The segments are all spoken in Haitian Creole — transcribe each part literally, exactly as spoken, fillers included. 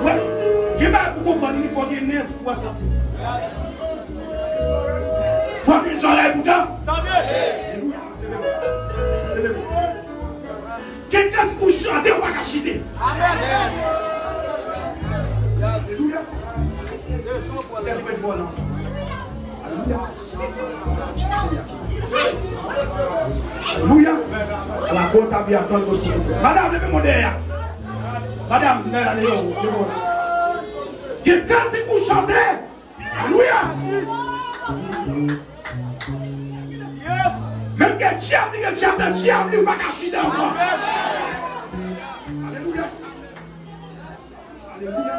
Wè, gen bagay pou konprann li, fò gen nen pou wè sa. Fò gen zòrèy pou tande. Alelouya. Gen kans pou chante, ou pa ka chite. Amèn. Alelouya. Sèvi Bondye, non. Alelouya. Alelouya. La kota bi aton ko si. Madanm, leve men w dèyè. Madanm, leve la, leve w, leve w. Gen kantik pou chante. Alelouya. Menm ke dyab li, ke dyab nan dyab li, ou pa ka chita ankò. Alelouya. Alelouya.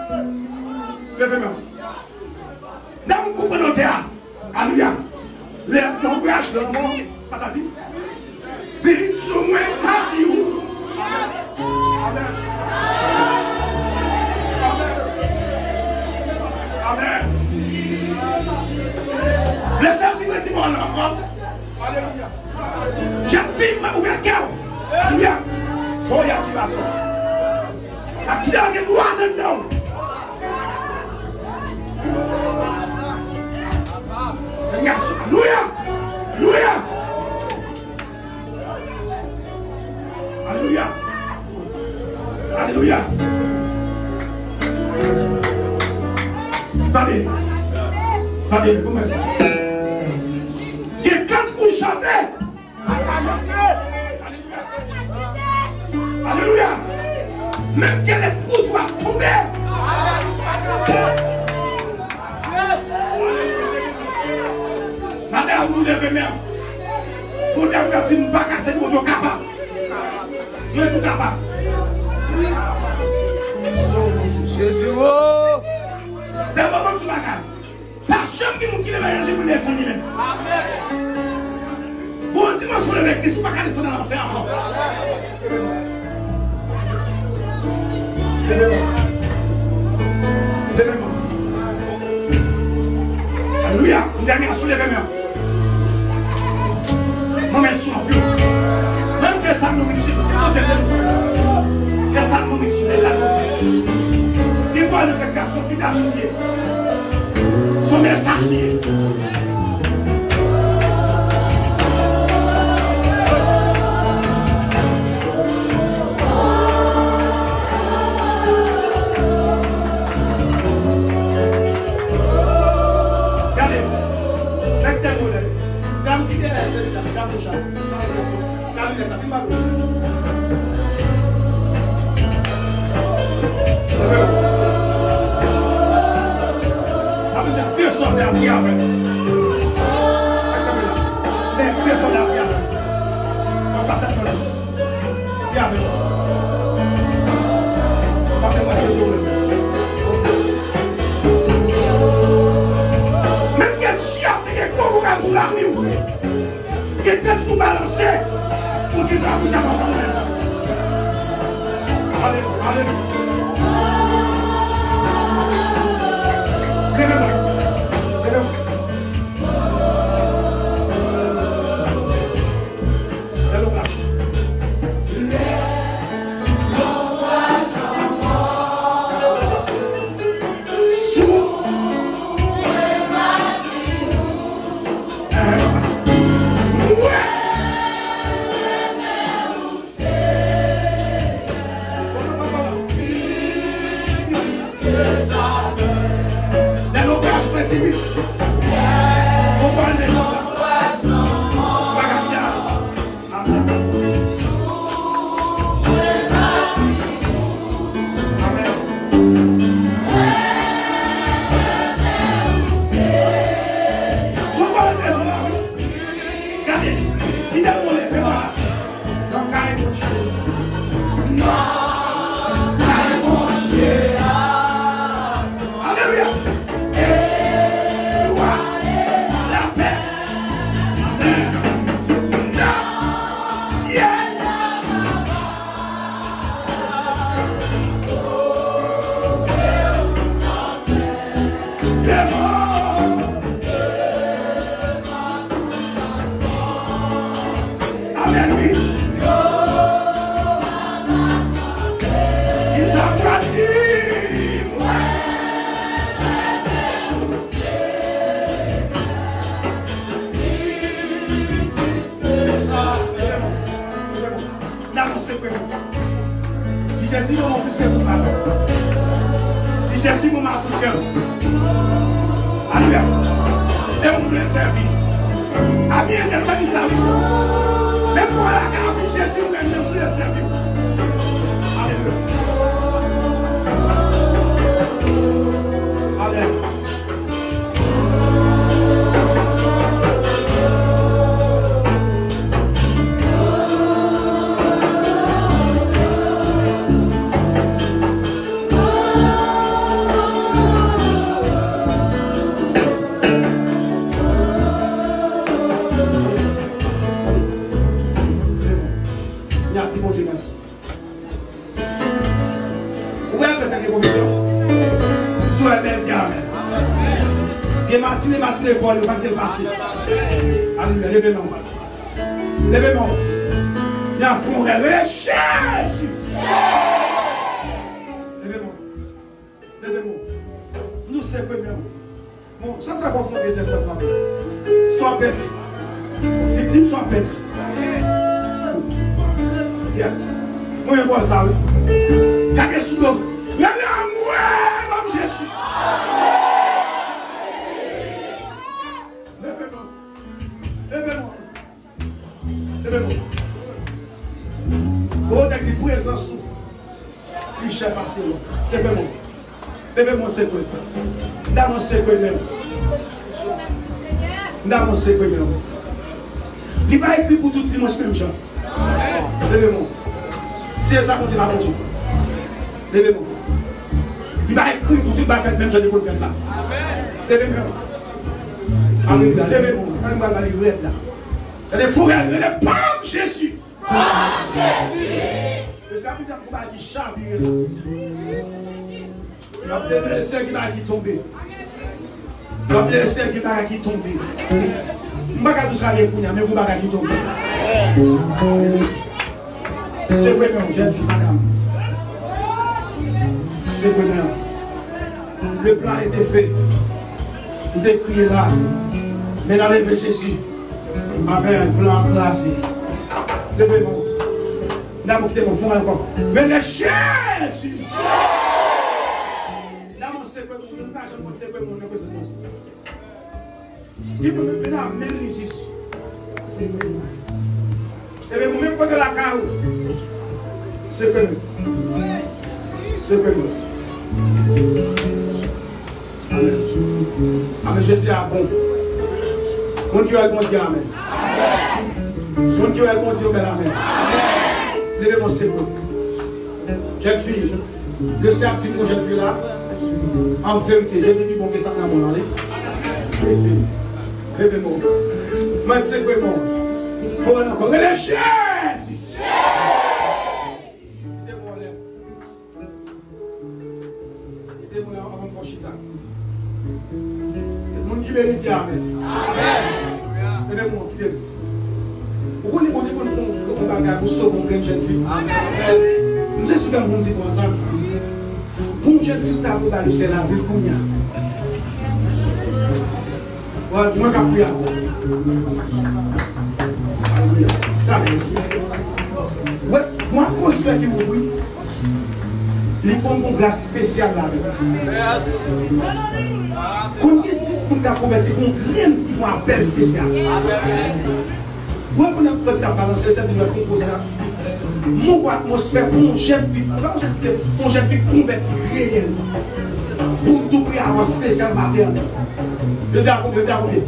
Leve men w. Nan moun koupe nan tè a. Alelouya. Lè lonbraj lanmò, pa sa di. Vin sou mwen, m a di w. Amèn. Amèn. Amèn. Lè sa di mwen di mwen ankò. Alelouya. Jèn fi, m ouvè kè w. Alelouya. Oya ki va sou. Ak ki dèyè gen dwa anndan w. Alelouya. Alelouya. Alelouya. Alelouya. Tande. Tande, pou mwen sa. Gen kant pou chante. Alelouya. Menm ke lespri w ap tonbe. Maten an, nou leve men. Bondye ap di, m pa kase, Bondye kapab. Mwen sou kapab. Jezi, o! Dèyè mwen, m sou bagay. Pa janm gen moun ki leve Jezi pou desann li menm. Bon dimansyon leve Kris, ou pa ka desann nan lanfè ankò. Alelouya. M dènye a souleve men. Mwen men sou anpil. Menm Jezi. Sa nouriti, Bondye beni sa. E sa nouriti, e sa nouriti. Gen pwa de prestasyon ki ta vin ye. Son mesaj li ye. Gade, nèg tèt mwen, dam ki dèyè, se dam, dam rouj la. Sa e vre, so. Gade, nèg la, vin ba nou. Apre sa, desann la, vin avè m. Nèg kanpe la. Nèg desann la, vin avè m. Nan pasaj yo la. Vin avè m. Pa fè mwen se pwoblèm. Menm gen dyab, gen gwo boukal sou lavi w. Gen tèt pou balanse, pou di la pou djab ansanm. Alelouya, alelouya. Leve mwen. Leve mwen. Leve mwen. Gade, li te mole, se pa. Nan kay Bondye. Nan kay Bondye. Alelouya. E lwa, lapè. Amèn. Nan syèl. Amèn, wi. Kisa w pral di mwen? N anonse kwe nou. Di Jezi, mwen ouvri sèvo m. Di Jezi, mwen ouvri kè m. Alelouya. E ou vle sèvi. Avi etènèl, pa di sa, wi. Menm mwen la, ka di Jezi, mwen, mwen vle sèvi. Alelouya. Alelouya. N ap di Bondye mèsi. Ou wè, apre sa gen komisyon. Si w wè bèl, di amèn. Gen matine, matine, Pòl yo pa t depase. Alelouya, leve men w. Leve men w. Y a fon rèl. Rele Jezi. Leve men w. Leve men w. Nou se premye. Bon, sa, sa konfwonte zèt pèp la. Sa w pèdi. Viktim, sa w pèdi. Yeah. Mwen, mwen sa, wi. Gade sou do. Rele anmwe, non Jezi. Leve non. Leve non. Leve non. Bon, nèg di prezans ou. Li chè pase lòt. Sekwe mwen. Leve mwen sekwe. M ta mwen sekwe menm. M ta mwen sekwe menm. Li pa ekri pou tout dimanch menm jan. Leve mwen. Si e sa Bondye pa Bondye. Leve mwen. Li pa ekri pou tout bagay fèt menm jan li konn fèt la. Leve mwen. Alelouya. Leve mwen. Gade mwen la li rèd la. Gade fou rèd. Rele pa Jezi. Mesye, ap gen yon bagay ki chavire la. N ap leve sèl gen bagay ki tonbe. N ap leve sèl gen bagay ki tonbe. M pa ka di sa gen kounye a, men gen bagay ki tonbe. Sekwe men w, jèn fi, madanm. Sekwe men w. Le plan a été fait. M te kriye la. Men nan leve Jezi. Amèn. Plan an kraze. Leve men w. N a kite men w. Fon ankò. Rele Jezi. Nan men w sekwe moun. Nou pa janm konn sekwe moun nan prezans Bondye. Li pou menm vin a men li jis. Epi pou menm kote lakay ou. Sekwe men. Sekwe men. Amèn. Amèn. Jezi a bon. Moun ki wè l bon di amèn. Moun ki wè l bon di yon bèl amèn. Leve men w sekwe. Jèn fi, le Seyè ap di pou jèn fi la, an verite, Jezi pi bon ke sa k nan mond lan, wi. Leve men w. Mwen sekwe men w. Fò w ankò. Rele Jezi. Kite vòlè. Kite moun nan anvan fò chita. Moun ki beni di amèn. Amèn. Leve men w, kite m. Ou konnen Bondye konn fè yon gwo bagay pou sove yon grenn jèn fi. Amèn. M se sou gade moun se konsa. Pou yon jèn fi ta pou ba li sè lavi l kounye a. Mwen k ap priye avè w. Alelouya. Talè isi. Wè, yon atmosfè ki ouvri. Li konn gon gras espesyal ladan l. Konn gen dis moun k ap konvèti, gon grenn ki gon apèl espesyal. Wè, kounye a, prèske ap balanse, se di mwen konpoze la. Move atmosfè pou yon jèn fi, pa yon jèn fi, yon jèn fi konvèti reyèlman. Pou m tou priye avè w espesyal maten an. Jezi a konbyen? Jezi a konbyen?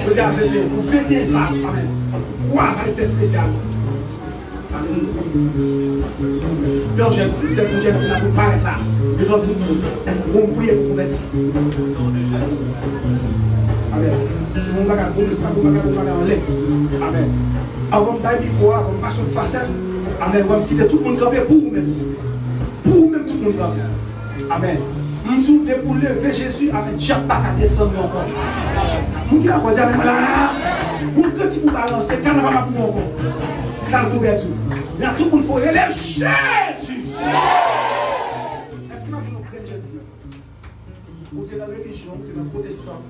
Jezi a venteyen. Pou venteyen sa, amèn. Pou twa sa, se espesyal. Alelouya. Yon jèn fi, se yon jèn fi la pou parèt la. Devan tout moun. Pou m priye pou konvèti. Amèn. Se bon bagay, bon mesaj, bon bagay, bon bagay anlè. Amèn. Avan m bay mikwo a, avan m pase yon fasèt. Amèn. Mwen m kite tout moun kanpe pou ou menm. Pou ou menm, tout moun kanpe. Amèn. M di w, depi w leve Jezi, amèn, dyab pa ka desann ou ankò. Moun ki la kwè di amèn la, ou kredi pou balanse, kanava pa pou ou ankò. Sa l tou pèdi. La tout moun fò rele Jezi. Èske n ap jwenn yon grenn jèn fi? Ou te nan relijyon, ou te nan pwotestan.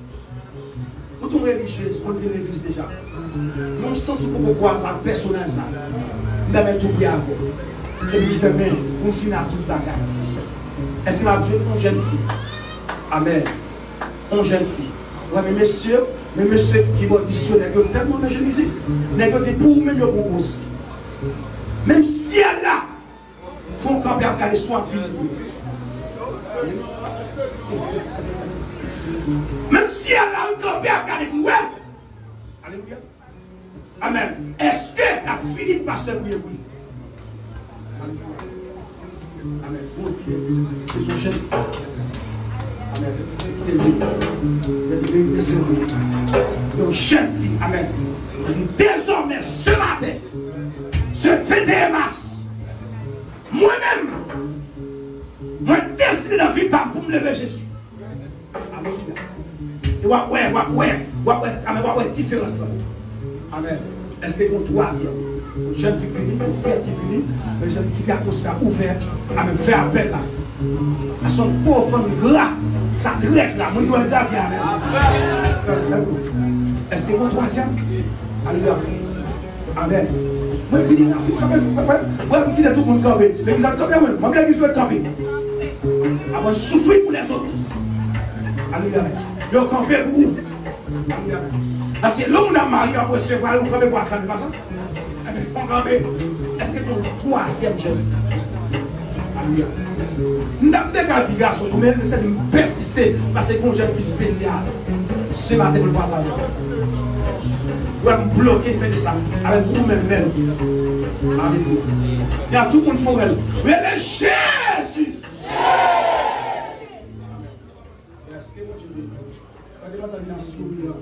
Ou te yon relijyez, ou konn vin legliz deja. Men w santi w poko kwaze ak pèsonaj sa. M ta renmen tou priye avè w. Epi li fè men, ou fin ak tout bagay. Èske n ap jwenn yon jèn fi? Amèn. Yon jèn fi. Wè, men mesye, men mesye ki bò disyonè, yo tèlman renmen jwe mizik. Nèg yo di, pou ou menm yo pran poz. Menm syèl la, fò w kanpe ap gade si w ap vini. Menm syèl la, ou kanpe ap gade pou wè. Alelouya. Amèn. Èske n ap vini pou pastè priye pou li? Amèn. Bondye bezwen jèn. Amèn. Yon jèn fi, amèn. Li di, dezòmè, se maten, se venteyen mas, mwen menm, mwen deside nan vi pa m pou m leve Jezi. Alelouya. E w ap wè, w ap wè, w ap wè, amèn, w ap wè diferans lan. Amèn. Èske gen yon twazyèm? Yon jèn fi ki vini, yon fi ki vini, men jèn ki gen atmosfè ouvè, amèn, fè apèl la. Sa se yon ofann gra, sa trè gra, moun ki wè l gra di amèn. Èske gen yon twazyèm? Alelouya. Amèn. Mwen vini rapid, kanpe, kanpe. Mwen kite tout moun kanpe. Legliz ap kanpe, mwen. Manm legliz yo kanpe. Aprann soufri pou lèzòt. Alelouya. Yo kanpe pou ou. Alelouya. Paske lè moun ap marye, ap resevwa, yo kanpe pou aklame, pa sa? Amèn. Fò kanpe. Èske nou twazyèm jèn? Alelouya. M t ap te ka di gason tou, men se m pèsiste, paske gon jèn fi espesyal. Se maten pou l pase avè w. Wè m bloke, fè de sa. Avèk ou menm, menm. Alelouya. Y a tout moun fò rèl. Rele Jezi! Èske Bondye vle? Gade pa sa vin an souri an.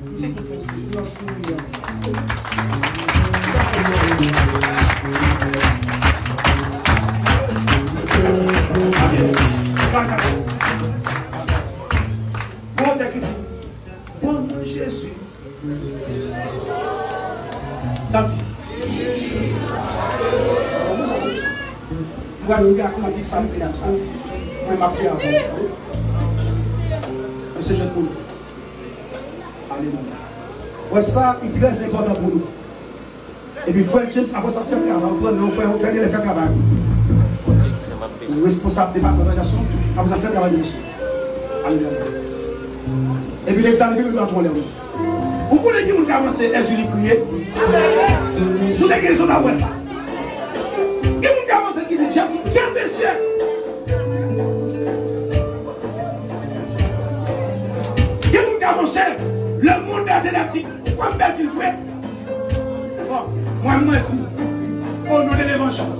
M se ki fòs li, vin an souri an. Amèn. Gon tèks ki di, ban mwen Jezi. Sa di. Gade, ou gen ak kantik sa, medam sa. Mwen, m ap fè avè w. Mesye jèn moun. Alelouya. Wè sa, li trè enpòtan pou nou. Epi frè James, apre sa, fè travay. Ou pran non, frè, ou fè, fè travay. Ou responsab depatman òganizasyon, apre sa, fè travay misyon. Alelouya. Epi lè sa, li vin nan twò lè ou. Ou konnen ki moun k avanse, Èzili kriye. Si w te gen zòn a wè sa. Gen moun k avanse ki di, James, gad mesye. Gen moun k avanse, le monde est électrique. Ou kwè m pèdi l vre? Bon, mwen, mwen di, o non de levanjil,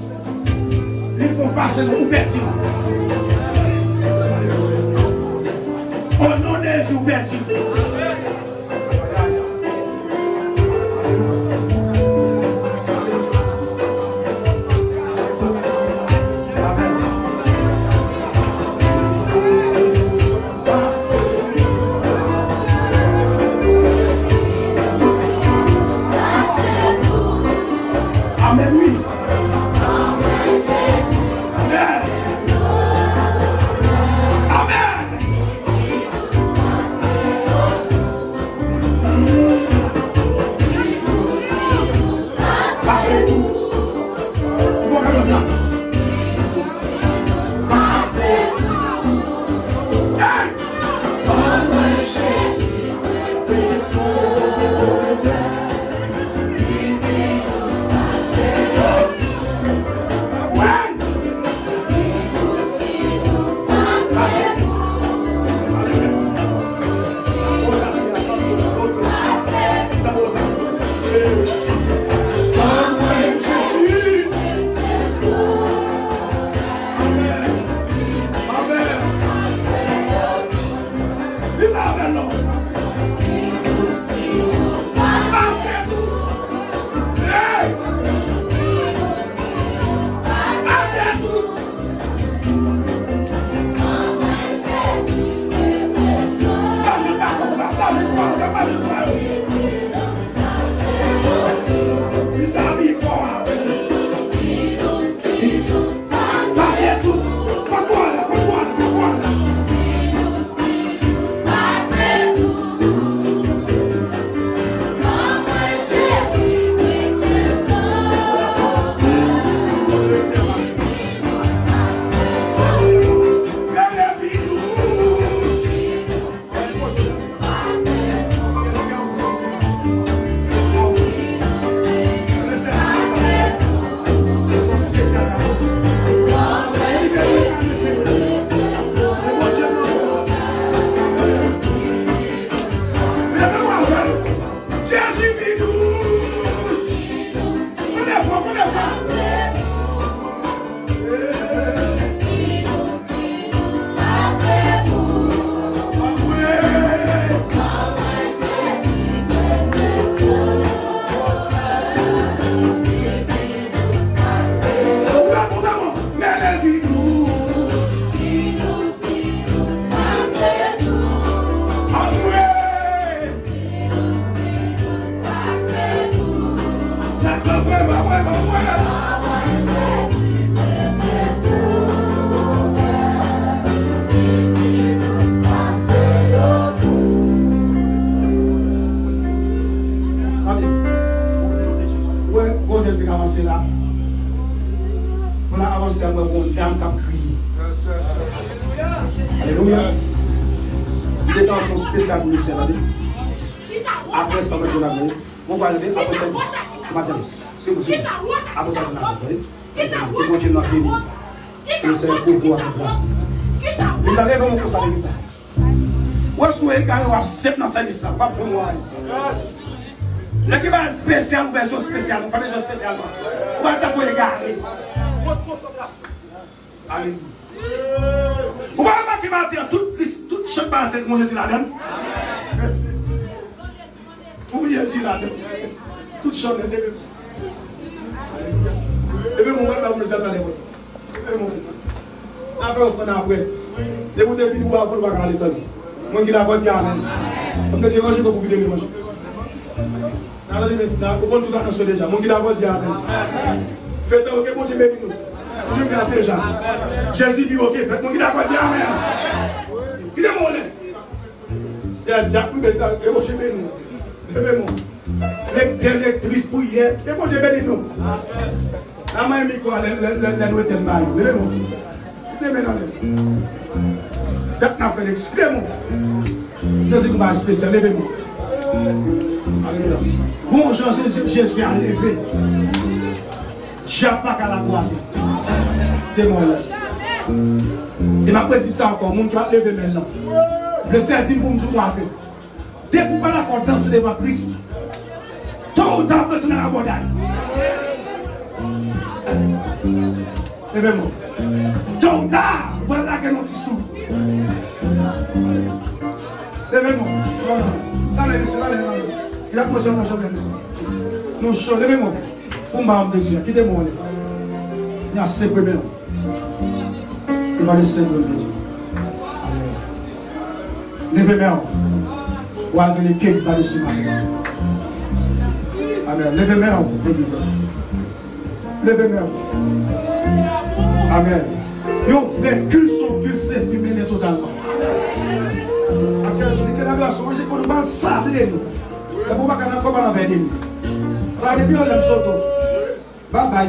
li fè w pase ou pèdi l. O non de Jezi, ou pèdi l. Amèn, wi. Amèn. Amèn. Pase tou. Ou pa ka fè sa. Pase tou. Hey! Tande. Ou wè, gwo jèn ki avanse la. Pou n avanse, mwen, gon dam k ap kriye. Alelouya. Li te nan yon espesyal pou misye, tande. Apre sa, mwen, pou n ale. Mwen pral rele apre sèvis. Mwen pral sèvis. Se pou se. Apre sa, mwen pral rele. Ke Bondye nou ap beni. Ke Seyè pouvwa ak gras li. Legliz la, leve men konsa, legliz la. Wè, si w egare, w ap sèt nan sèvis la. W ap jwenn w a. Nèg ki bay espesyal, ou bezwen espesyal. Ou pa bezwen espesyal, non. Ou pa tankou egare. Alelouya. Ou pa remake maten an, tout, tout chan k pase, gen Jezi ladan l. Pou Jezi ladan l. Tout chan nèt, leve. Leve, mwen, mwen, mwen, mwen, mwen, mwen. Leve, mwen. N a fè ofrann apre. Depi w te vini, ou pa ofrann, ou pa ka ale san li. Mwen ki la, di amèn. Fòk mesye ranje kò pou vide manje. N a tande mesye, n a, ou konn tout atansyon deja. Moun ki dakò di amèn. Fè tan, ke Bondye beni nou. Ou te grav deja. Jezi pi wo ke fèt. Moun ki dakò di amèn. Kite m olè. Yè, djab prive sa, e Bondye beni. Leve men w. Lektè, lektris, priyè. Ke Bondye beni nou. Nan men mikwo a, lè, lè, lè, lè nou etenn ba yo. Leve men w. Leve men w. Dat n ap fè leksyon. Leve men w. Jezi gon bagay espesyal. Leve men w. Alelouya. Bon jan Jezi, Jezi a leve. Djab pa ka lakwaze. Demon la. E m ap redi sa ankò, moun ki ap leve men l lan. Lesenyè di m pou m di w ke depi w pa dakò danse devan Kris, to ou ta w pral nan labòday. Leve men w. To ou ta, ou pral lage nan ti sou. Leve men w. Talè, mesye, talè, talè. Li ap poze yon jòb, mesye. Nou cho, leve men w. Pou m ba òm de Dye, kite mwen ale. N a sekwe men w. Devan le Seyè Dye. Amèn. Leve men w. W al vin eke ba de siman. Amèn. Leve men w, legliz la. Leve men w. Amèn. Yon vrè kil se yon kil, se lespri mele totalman. Akèl di ke nan gason, manje konn mal sable nou. E pou pa ka nan kòman nan vè de nou. Sa depi yon lèm soto. Babay.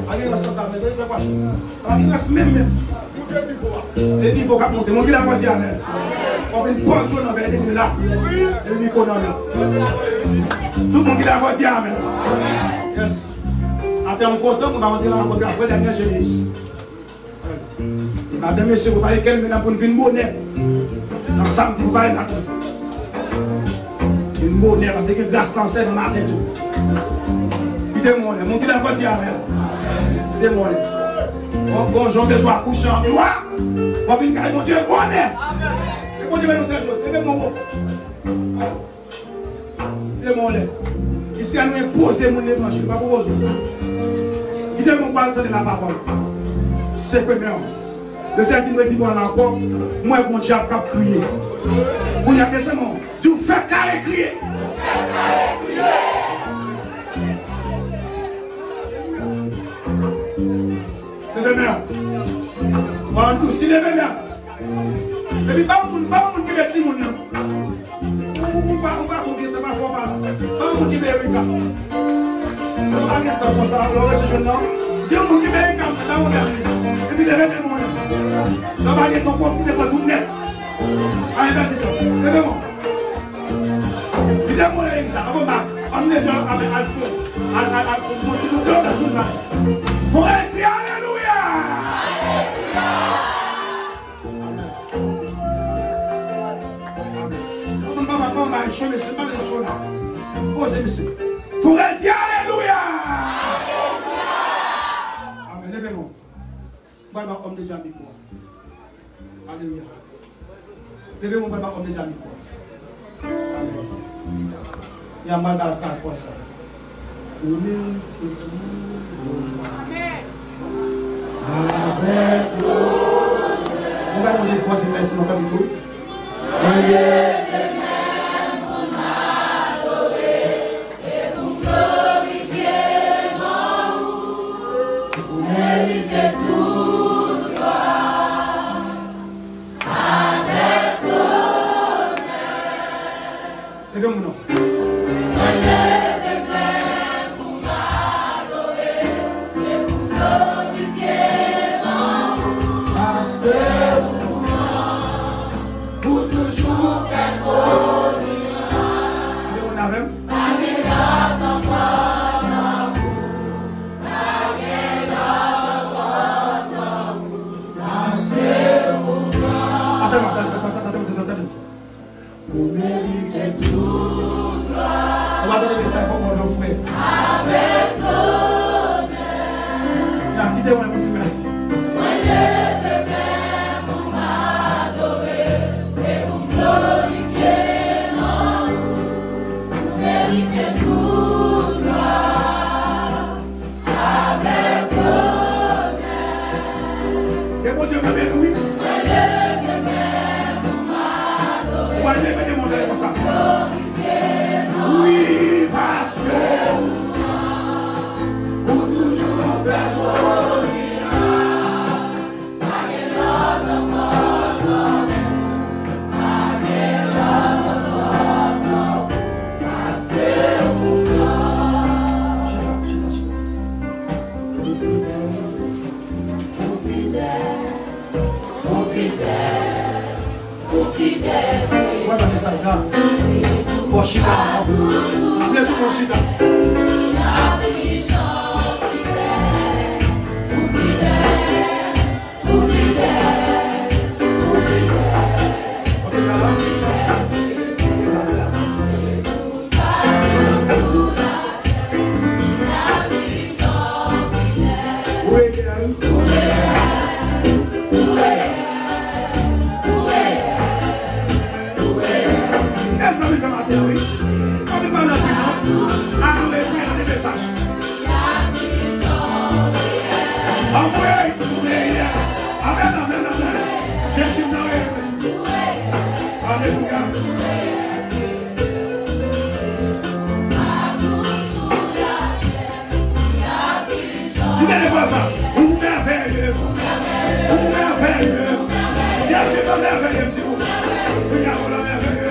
A gen rès sa, men sa pa chou. A gen rès menm, menm. E nivo k ap monte. Moun ki dakò di amèn. W ap vin pòdyo nan vè de nou la. E nivo nan nou. Tout moun ki dakò di amèn. Yes. Atè m kontan, mwen pa rantre nan kontra frè Daniel Généus. E madan mesye, prepare kè n, medam, pou n vin bonè. Nan samdi, prepare gato. Vin bonè, paske gen gras nan sèl nan maten tou. Kite mwen, moun ki dakò di amèn. Kite mwen. Bon, bon, jan bezwen akouche an glwa. W ap vin kay Bondye bonè. E Bondye ban nou sèl choz. Leve men w wo. Kite mwen lè. Isi a nou enpoze moun levanjil, pa pwopoze w. Kite mwen pral tande lapawòl. Sekwe men w. Lesenyè di m redi pawòl la ankò. Mwen gon dyab k ap kriye. Kounye a, lese mwen. Di w fèk kare kriye. Leve men w. Wan dousi leve men w. Epi pa moun, pa moun ki gen timoun nan. Ou, ou, ou pa, ou pa konbyen tan pa fò pa la. Pa moun ki gen Erika. Lè w pa gen tan konsa, lè w rete jèn nan. Di yon moun ki gen Erika, m ta wonn li. Epi leve men mwen. Lè w pa gen tan, pwofite pran tout nèt. Ayen pèdi tan. Leve mwen. Li te mwen Erika. Avan ba, ann deja avè Alfred. Al, al, al, al, mwen si nou te yon moun la. Fò w ekri alelouya! Amen. Amen. Papa, papa, ba cho, mesye, pa cho la. Poze, mesye. Pou redi, alelouya! Amen. Leve non. Mwen ba òm de Dye a mikwo a. Alelouya. Leve mwen ba òm de Dye a mikwo a. Amen. Y a mal ba l kal konsa. Ou menm, se tou. Amen. Avèk nou. Nou ba Bondye fò di mèsi nan kantik tou. Mwen leve men m pou m adore e pou m glorifye non ou. Ou merite tout glwa. Avèk lonè. Leve moun nan. Mwen leve men m pou m adore e pou m glorifye non ou. Paske ou gran, ou toujou fè kouri. Leve moun avè m. Pa gen lòt ankò tankou, pa gen lòt ankò tankou. Paske ou gran. Pase mwen, tande, tande, tande, tande, tande. Ou merite tout glwa. Ou pa tande mesaj fò mwen do frè. Avèk lonè. Ya, kite mwen pou di mèsi. Mwen leve men m pou m adore e pou m glorifye non ou. Ou merite tout glwa. Avèk lonè. Ke Bondye mwen beni wi. Mwen leve men m pou m adore. Ou pa leve de mwen konsa. Wi, paske ou, ou toujou fè twò. Ou wè nan mesaj la? Fò chita la. Mwen vle tou fò chita. Mezanmi, fè maten an, wi. Pa nou pale anpil, non. Adore, priye, mande mesaj. Anmwey, anmwey. Amèn, amèn, amèn. Jezi nan rèy. Alelouya. Li te devan sa. Ou mèvèye. Ou mèvèye. Jezi mwen mèvèye, m di ou. Ou ya ou la mèvèye.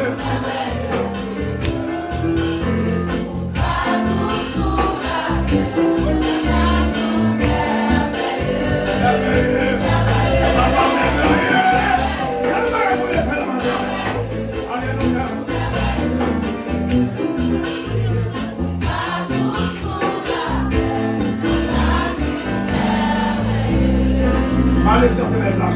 Mèvèye. Papa mèvèye. Gade bagay Bondye fè nan maten. Alelouya. Pale, Sèl Etènèl la.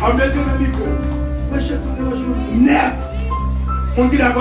An bezwen nan mikwo. Preche tout levanjil nèt. Moun ki dakò,